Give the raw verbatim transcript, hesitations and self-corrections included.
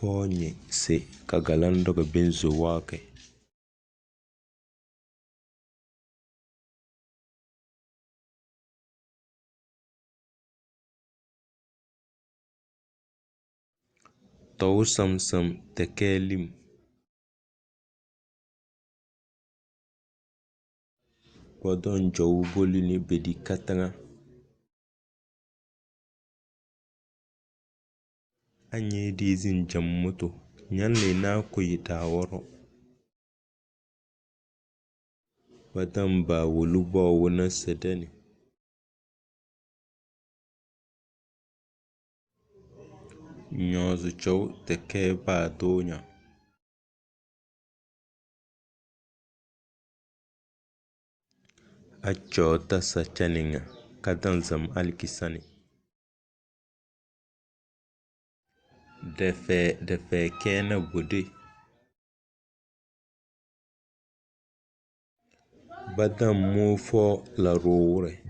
Kɔɔnyi se ka galan dɔgɔ benzo waakɛ. Tɔw samsam tɛkɛ lim. Bɔdɔn jɔw boli ni bedi kataŋa. A nyɛ dizi n jam moto, nyan le naa ko yi daa wɔrɔ. Bɔdɔn ba wolu bɔ wo na sɛdɛni. Nyɔɔzu cɛw tɛkɛ baa doonya. A cɛw tasa caniŋa ka daŋ zam alikisani. Dɛfɛ dɛfɛ kɛɛna bode. Badaŋ mɔɔ fɔ la roore